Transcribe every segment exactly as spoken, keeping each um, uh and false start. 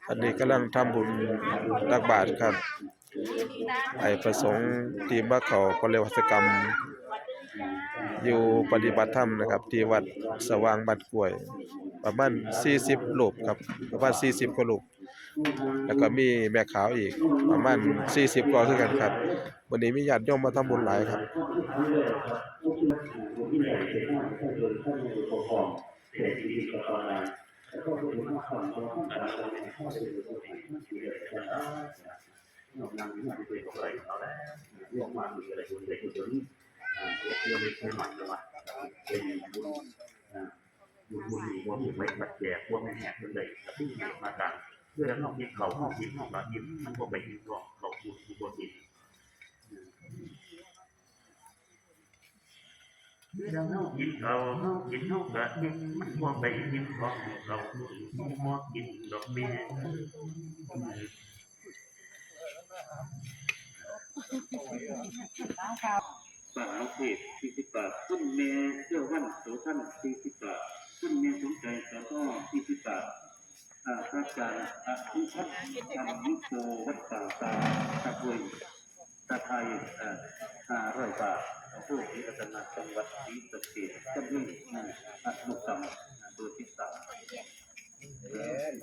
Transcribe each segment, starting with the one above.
อันนี้กำลังทำบุญตักบาตรครับ ไอ้พระสงฆ์ที่มาเข้าปริวาสกรรม อยู่ปฏิบัติธรรมนะครับ ที่วัดสว่างบ้านกล้วย ประมาณสี่สิบรูปครับ ประมาณสี่สิบกว่ารูป แล้วก็มีแม่ขาวอีกประมาณสี่สิบกว่าคือกันครับ วันนี้มีญาติโยมมาทำบุญหลายครับ เวลาเฮากินข้าว เฮากินเฮากะอิ่ม มันบ่ไปอิ่มท้อง เฮาบ่กินดอกแม่ ป้าหาเทพ สี่สิบบาท คุณแม่เสื้อวันโสภณ สี่สิบบาท คุณแม่สมใจ สอทอ สี่สิบบาท อ่า พระอาจารย์อภิพัฒน์ ธรรมนิโก วัดป่าตาดตะเวย ตาไทย อ่า ห้าร้อยบาท อำเภอศรีรัตน จังหวัดศรีสะเกษ จำนวน อ่า อนุกรรม อ่า เบอร์สิบสาม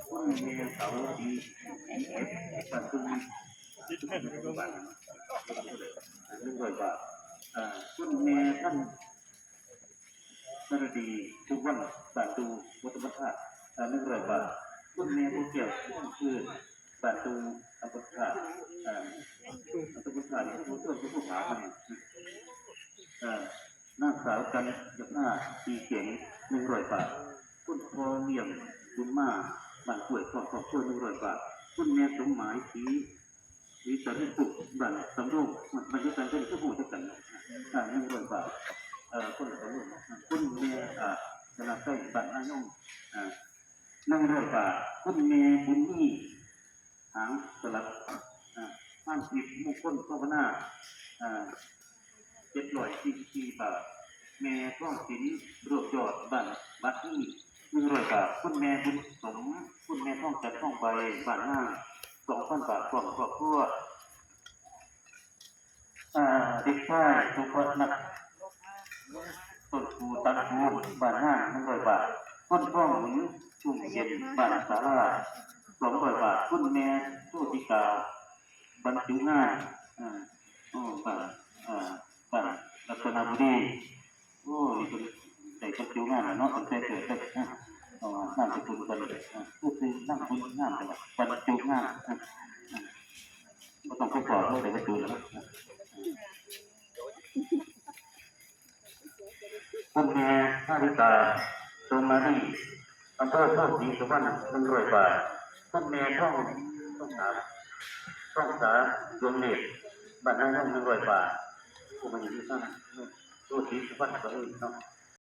คุณแม่เสาดี เอ็ด ปัทุม หนึ่งร้อยบาท อ่า คุณแม่ท่าน สวัสดีทุกวัน บ้านดู วัดธรรมธาตุ อ่า หนึ่งร้อยบาท คุณแม่บัวแก้ว ชื่อบ้านดู ตำบลธาตุ อ่า ตำบลธาตุ นี่ ผู้ช่วยผู้หามัน อ่า นางสาวกันยภา ปีเก่ง หนึ่งร้อยบาท คุณพ่อเลี้ยงบุญมา บ้านกล้วย พร้อมครอบครัว หนึ่งร้อยบาท คุณแม่สมหมาย ศรี ศรีสารีสุข บ้านสำโรง มัน มันอยู่กัน เป็นชั่วโมงเท่ากัน อ่า หนึ่งร้อยบาท เอ่อ คนละสำโรง คุณแม่ อ่า ชนะชัย บ้านนายง อ่า หนึ่งร้อยบาท คุณแม่บุญมี หางสลัด อ่า ท่านทิพย์มงคลภาวนา อ่า เจ็ดร้อยสี่สิบสี่บาท แม่ทองศิลป์ รวบยอด บ้านบัดนี้ หนึ่งร้อยบาท คุณแม่บุญสม คุณแม่ทองจันทร์ ทองใบ บ้านนา สองพันบาท พร้อมครอบครัว อ่า เด็กชายสุพนัท ต้นคูตันคู บ้านนา หนึ่งร้อยบาท คุณทองหนุน ชุ่มเย็น บ้านสารา สองร้อยบาท คุณแม่โชติกา บรรจุงาน อ่า โอ้ บ้าน อ่า บ้านรัตนบุรี โอ้ นี่เพิ่นได้บรรจุงานแล้วเนาะ เพิ่นใส่เสื้อใส่ อ่า อ๋อ นามสกุลเพิ่น อ่า คือ คือนามสกุลงามจังหวะ บรรจุงาน อ่า อ่า บ่ต้องไปบอกเลย ได้บรรจุแล้วเนาะ คุณแม่นาริตา โสมาลี อำเภอโพธิ์ศรีสุวรรณ หนึ่งร้อยบาท คุณแม่ทอง ทองสา ทองสา ดวงเนตร บ้านนายง หนึ่งร้อยบาท ผู้มาอยู่ที่นั่น โพธิ์ศรีสุวรรณก็เลยเนาะ